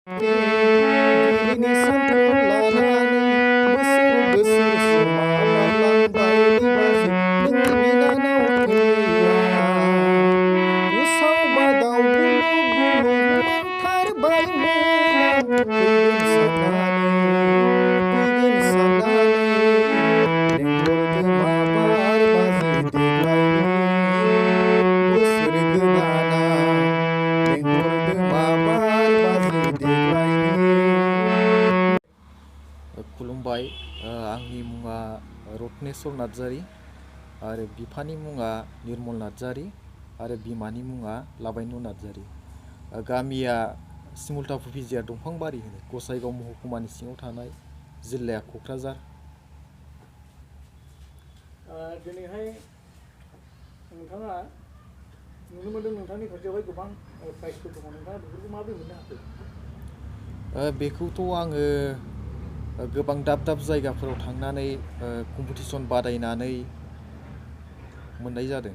गिबिनि सानखौ लानानै बोसोर समा बारलांबाय बाजै नोंनि बिनानाव थैया उसाव बादाव गुलु गुलु मोनथारबाय मोना फैगोन साननानै लेंहरदो माबार बाजै देग्लायनि बोसोर गोदाना लेंहरदो माबार बाजै देग्लायनि। खुलुमबाय, आंनि मुङा रत्नेस्वर नार्जारी आरो बिफानि मुङा निर्मल नार्जारी आरो बिमानि मुङा लाबायनु नार्जारी। गामिया सिमुलता फुफिजिया दंफांबारि होनो, गसाइगाव महकुमानि सिङाव थानाय, जिल्लाया क'क्राझार। दिनैहाय नोंथाङा नुनो मोनदों नोंथांनि खाथियावहाय गोबां प्राइजफोर दङ, नोंथाङा बेफोरखौ माबोरै मोननो हाखो? बेखौथ' आङो गोबां दाब दाब जायगाफोराव थांनानै कम्पिटिसन बादायनानै मोननाय जादों।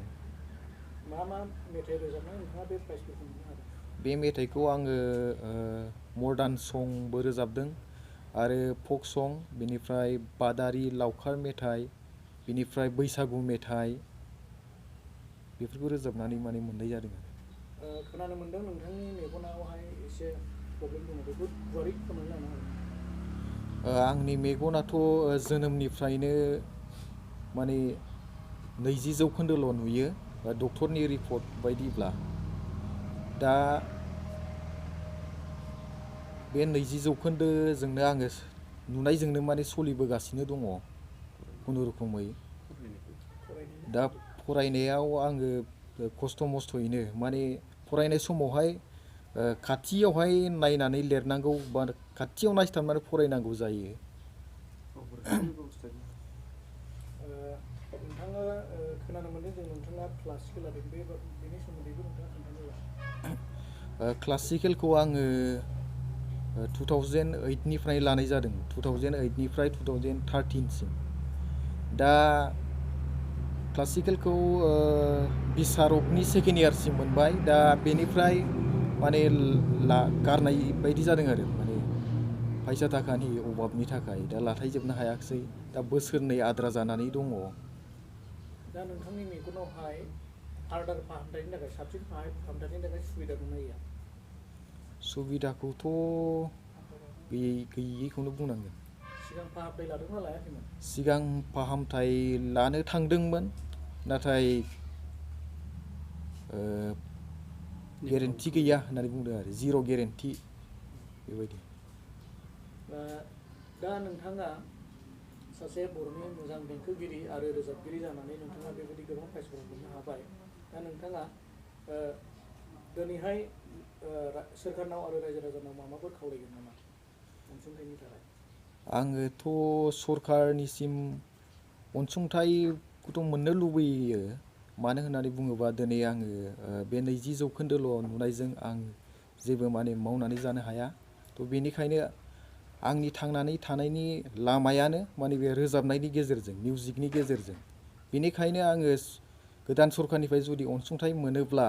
मा मा मेथाइ रोजाबनानै नोंथाङा बे प्राइजफोरखौ मोननो हादों? बे मेथाइखौ आङो मडार्न संबो रोजाबदों आरो फक सं, बेनिफ्राय बादारि लावखार मेथाइ, बेनिफ्राय बैसागु मेथाइ, बेफोरखौ रोजाबनानै माने मोननाय जादों आरो। खोनानो मोनदों नोंथांनि मेगनावहाय एसे प्रब्लेम दङ, बेखौ गुवारै फोरमायना होनो हागोन? आंनि मेगनाथ' जोनोमनिफ्रायनो माने 20% नुयो डक्टरनि रिपर्ट बायदिब्ला। दा बे 20% आङो नुनायजोंनो माने सोलिबोगासिनो दङ खुनुरुखुमै। दा फरायनायाव आङो खस्थ' मस्थ'यैनो माने फरायनाय समावहाय खाथियावहाय नायनानै लिरनांगौ बा खाथियाव नायथाबनानै फरायनांगौ जायो। नोंथाङा खोनानो मोनदों जों नोंथाङा क्लासिकेल लादों, बेनि सोमोन्दैबो नोंथाङा खोन्थानो हागोन? क्लासिकेलखौ आङो 2008 निफ्राय लानाय जादों, 2008 निफ्राय 2013सिम। दा क्लासिकेलखौ बिसारकनि सेकेन्ड इयारसिम मोनबाय। दा बेनिफ्राय माने गारनाय बायदि जादों आरो, माने फैसा थाखानि अभाबनि थाखाय दा लाथायजोबनो हायाखिसै। दा बोसोरनै आद्रा जानानै दङ। दा नोंथांनि मेगनावहाय फार्दार फाहामथायनि थाखाय, साबसिन फाहामथायनि थाखाय सुबिदा दंना गैया? सुबिदाखौथ' गैयैखौनो बुंनांगोन। सिगां फाहामथाय लादोंना लायाखैमोन? सिगां फाहामथाय लानो थांदोंमोन, नाथाय गेरेन्टि गैया होननानै बुंदों आरो, जिर' गेरेन्टि बेबायदि। दा नोंथाङा सासे बर'नि मोजां देंखोगिरि आरो रोजाबगिरि जानानै नोंथाङा बेबायदि गोबां प्राइजफोर मोननो हाबाय। दा नोंथाङा दिनैहाय सोरखारनाव आरो रायजो राजानाव माबाफोर खावलायगोन नामा अनसुंथाइनि थाखाय? आङोथ' सरकारनिसिम अनसुंथाइखौथ' मोननो लुबैयो। मानो होननानै बुङोबा दिनै आङो बे 20% नुनायजों आं जेबो माने मावनानै जानो हाया। थ' बेनिखायनो आंनि थांनानै थानायनि लामायानो माने बे रोजाबनायनि गेजेरजों, मिउजिकनि गेजेरजों। बेनिखायनो आङो गोदान सरकारनिफ्राय जुदि अनसुंथाइ मोनोब्ला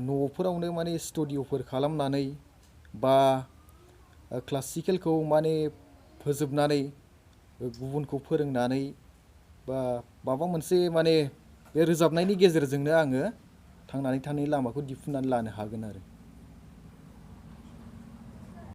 न'फोरावनो माने स्टुडिअ'फोर खालामनानै बा क्लासिकेलखौ माने फोजोबनानै गुबुनखौ फोरोंनानै बा माबा मोनसे माने बे रोजाबनायनि गेजेरजोंनो आङो थांनानै थानायनि लामाखौ दिहुननानै लानो हागोन आरो।